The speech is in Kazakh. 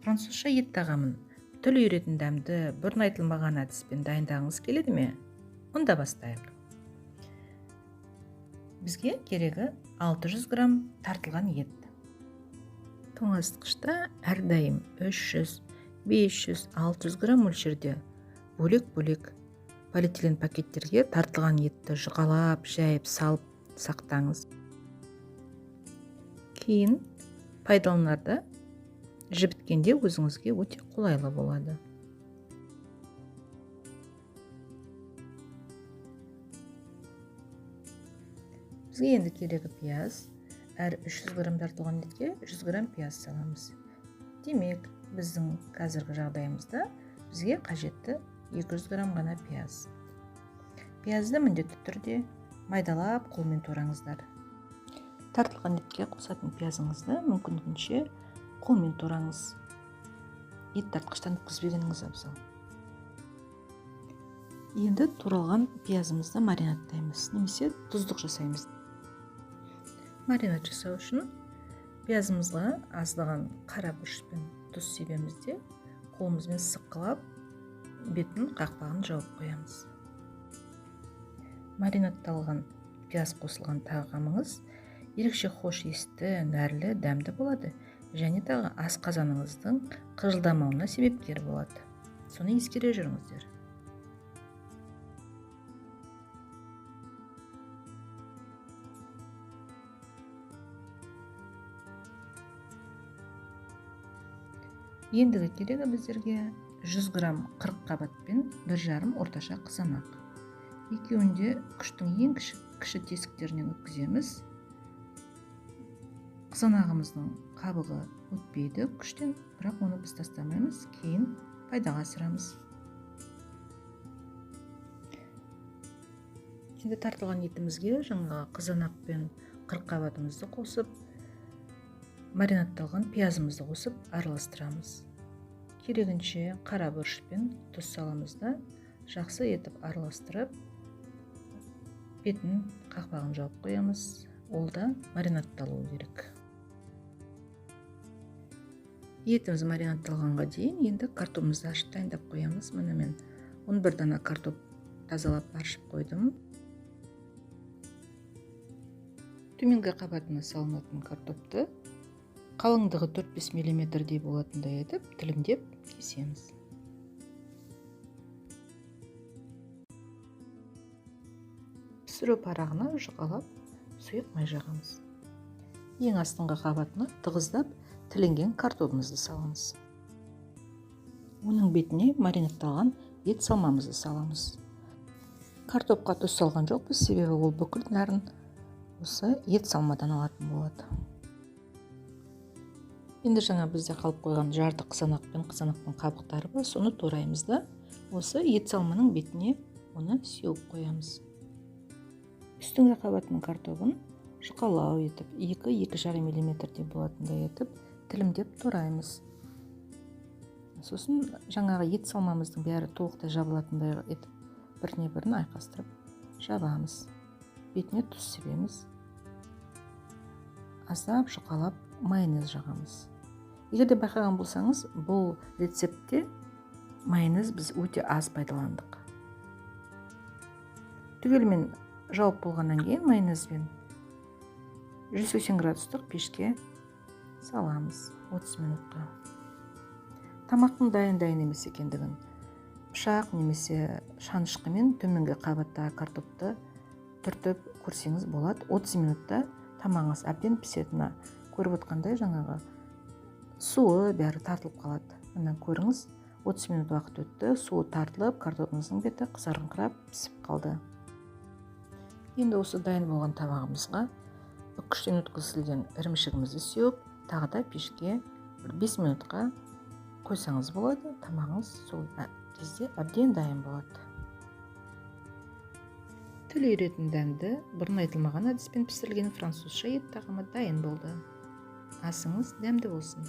Французша ет тағамын тіл үйіретін дәмді, бұрын айтылмаған әдіспен дайындағыңыз келеді ме? Онда бастайық. Бізге керегі 600 грамм тартылған ет. Тоңазытқышта әрдайым 300, 500, 600 грамм мөлшерде бөлек-бөлек полиэтилен пакеттерге тартылған етті жұқалап, жайып салып сақтаңыз. Кейін пайдаланарда жібіткенде өзіңізге өте қолайлы болады. Бізге енді керегі пияз. Әр 300 грамм тартылған етке 100 грамм пияз саламыз. Демек, біздің қазіргі жағдайымызда бізге қажетті 200 грамм ғана пияз. Пиязды міндетті түрде майдалап қолмен тураңыздар. Тартылған етке қосатын пиязыңызды мүмкіндігінше қолмен тураңыз. Ет тартқыштан өткізбегеніңіз абзал. Енді туралған пиязымызды маринадтаймыз немесе тұздық жасаймыз. Маринад жасау үшін пиязымызға аздаған қара бұрыш пен тұз себеміз де, қолымызбен сыққылап бетін қақпағын жауып қоямыз. Маринадталған пияз қосылған тағамыңыз ерекше хош иісті, нәрлі, дәмді болады және тағы асқазаныңыздың қыжылдамауына себепкер болады. Соны ескере жүріңіздер. Ендігі керегі біздерге 100 грамм 40 қабатпен 1,5 орташа қызанақ. Екеуін де күштің ең кіші тесіктерінен өткіземіз. Қызанағымыздың қабығы өтпейді күштен, бірақ оны біз тастамаймыз, кейін пайдаға асырамыз. Енді тартылған етімізге жаңағы қызанақ пен 40 қабатымызды қосып, маринадталған пиязымызды қосып араластырамыз. Керегінше қара бұрыш пен тұз саламыз да, жақсы етіп араластырып, бетін қақпағын жауып қоямыз. Ол да маринадталуы керек. Етіміз маринадталғанға дейін енді картопымызды аршып дайындап қоямыз. Міне мен 11 дана картоп тазалап аршып қойдым. Төменгі қабатына салынатын картопты қалыңдығы 4-5 миллиметрдей болатындай етіп тілімдеп кесеміз. Пісіру парағына жұқалап сұйық май жағамыз. Ең астыңғы қабатына тығыздап тілінген картопымызды саламыз. Оның бетіне маринадталған ет салмамызды саламыз. Картопқа тұз салған жоқпыз, себебі ол бүкіл нәрін осы ет салмадан алатын болады. Енді жаңа бізде қалып қойған жарты қызанақ пен қызанақтың қабықтары бар, соны тураймыз да, осы ет салманың бетіне оны сеуіп қоямыз. Үстіңгі қабатының картобын жұқалау етіп, 2-2,5 миллиметрдей болатындай етіп тілімдеп тураймыз. Сосын жаңағы ет салмамыздың бәрі толықтай жабылатындай етіп біріне бірін айқастырып жабамыз. Бетіне тұз себеміз. Аздап жұқалап майонез жағамыз. Егер де байқаған болсаңыз, бұл рецептте майонез біз өте аз пайдаландық. Түгелімен жауып болғаннан кейін майонезбен 180 градустық пешке саламыз 30 минутқа. Тамақтың дайын емес екендігін пышақ немесе шанышқымен төменгі қабаттағы картопты түртіп көрсеңіз болады. 30 минутта тамағыңыз әбден пісетіні көріп отқандай жаңағы суы бәрі тартылып қалады. Мына көріңіз, 30 минут уақыт өтті, суы тартылып, картопымыздың беті қызарыңқырап пісіп қалды. Енді осы дайын болған табағымызға үккіштен өткізілген ірімшігімізді сеуіп, тағы да пешке 5 минутқа қойсаңыз болады. Тамағыңыз сол кезде әбден дайын болады. Тіл үйіретін дәмді, бұрын айтылмаған әдіспен пісірілген французша ет тағамы дайын болды. Асыңыз дәмді болсын.